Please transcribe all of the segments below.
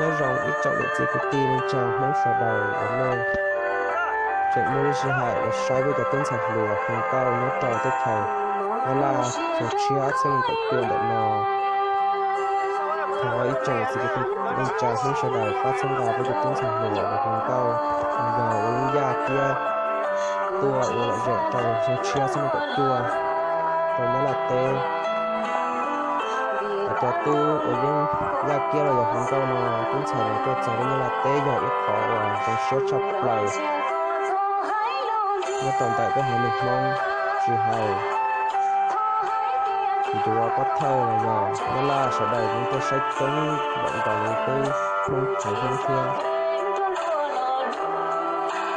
Nyob zoo ib tsoom niam txiv kwv tij neej tsa Hmoob sawv daws uas nej tseem muaj lub sij hawm los saib peb cov tub ntxhais hluas hu nkauj nyob rau teb chaws Nyab Laj xyoo tshiab ob txhiab nees nkaum cuaj ntawm no. Thov ib tsoom niam txiv kwv tij neej tsa Hmoob sawv daws pab txhawb nqa peb cov tub ntxhais hluas uas hu nkauj, yog ua lub yaj kiab tuaj ua lom zem rau xyoo tshiab ob txhiab nees nkaum cuaj rau Nyab Laj teb. Cov tub uas yeej yaj kiab los yog hu nkauj no, tub ntxhais no tuaj txog lub Nyab Laj teb yog ib qhov uas zoo siab tshaj plaws nyob rau ntawm peb haiv neeg Hmoob, tsis hais ncuav pov thawj los yog Nyab Laj sawv daws yeej tuaj saib coob npaum nkaus li peb Hmoob tsev Hmoob thiab.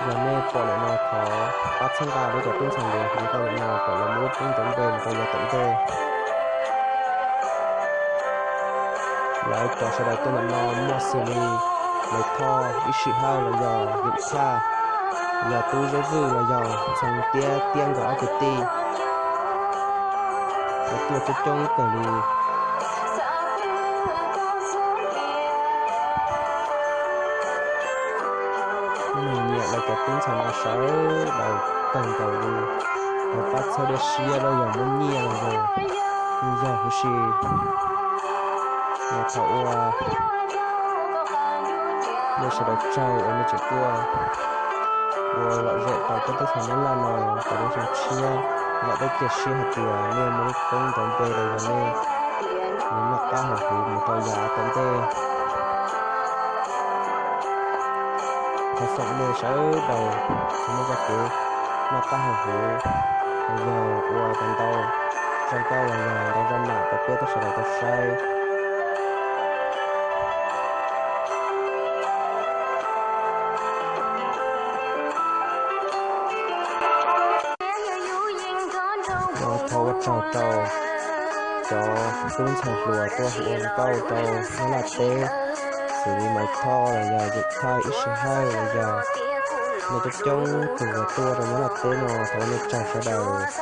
Yog nej pom lawm no thov pab txhawb nqa peb cov tub ntxhais hluas hu nkauj lawm no kom lawv muaj lub koob ntaus npe mus rau yav tom ntej. Lawv cov sawv daws tuaj ntawm no muaj xws li Maiv Thoj, Ib Sim Hawj los yog Yeem Thaj, yog Tub Zeb Vwj los yog Ntxhee Tiab thiab nkawd ob kwv tij. Lawv tuaj coob coob kawg li. Kuv nyiam lawv cov tub ntxhais no sawv daws kawg nkaus li. Lawv pab txhawb dej siab los yog muab nyiaj los yog, yog huv si. Thaum uas nej sawv daws tsaug uas nej tseem tuaj ua lom zem rau peb teb chaws Nyab Laj no, rau lub xyoo tshiab, vam thiab cia siab hais tias nej muaj lub koob ntaus npe los yog nej noj qab haus huv mus rau yav tom ntej. Thov foom nej sawv daws muaj txoj kev noj qab haus huv, los yog ua tau ntau zaj nkauj los yog ntau zaj nam rau peb teb sawv daws tau saib. Thov ua tsaug rau cov tub ntxhais hluas tuaj hu ua nkauj rau Nyab Laj teb, xws li Maiv Thoj los yog Yeem Thaj, Ib Sim Hawj los yog nej coob coob tus uas tuaj rau Nyab Laj teb no, thov ua nej tsaug sawv daws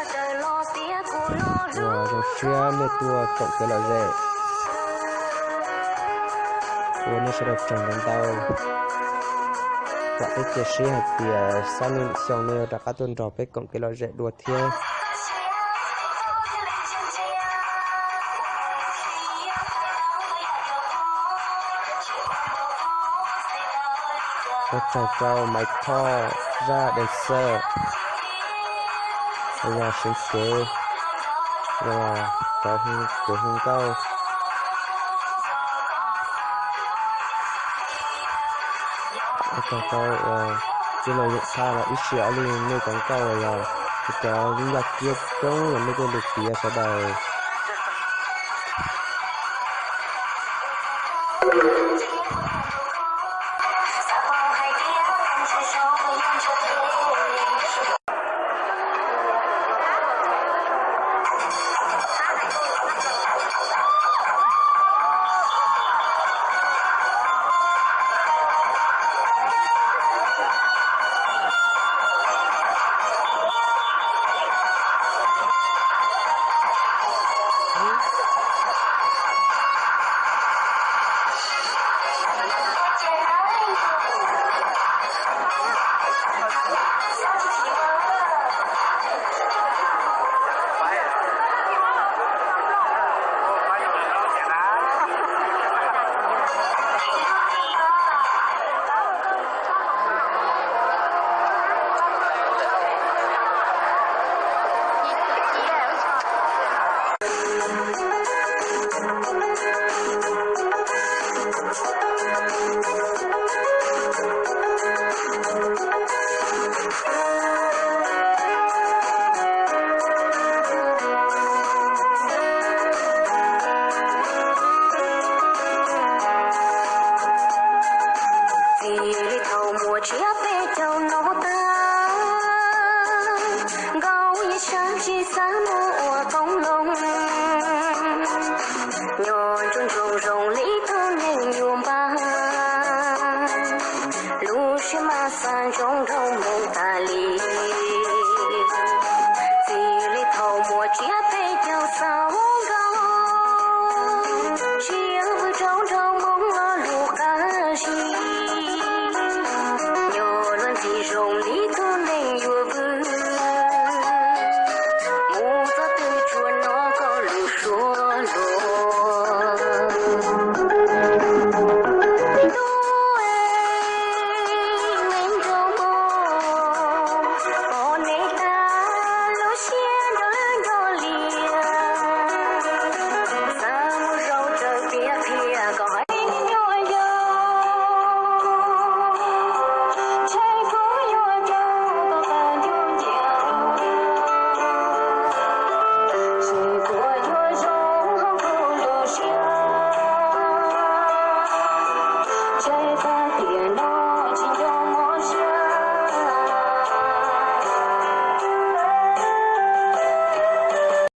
uas zoo siab nej tuaj koom kev lom zem, ua nej sawv daws tsaug ntau ntau. Vam thiab cia siab hais tias xab niaj xyoo nej yuav rov qab tuaj nrog peb koom kev lom zem dua thiab. Ua tsaug rau Maiv Thoj, zaj dancer, los yog seev cev, los yog cov hu, kev hu nkauj. Ua tsaug rau tij laug Yeem Thaj los Ib Sim Hawj, nej cov nkauj los yog cov yaj kiab coob los nej tuaj lus piav sawv daws. Txij li thaum muaj tsiab peb caug no tag, Nkauj Yeej Saab tsis xav mus ua koom loo. Nyob nruab nroog zoo li tug neeg nyuam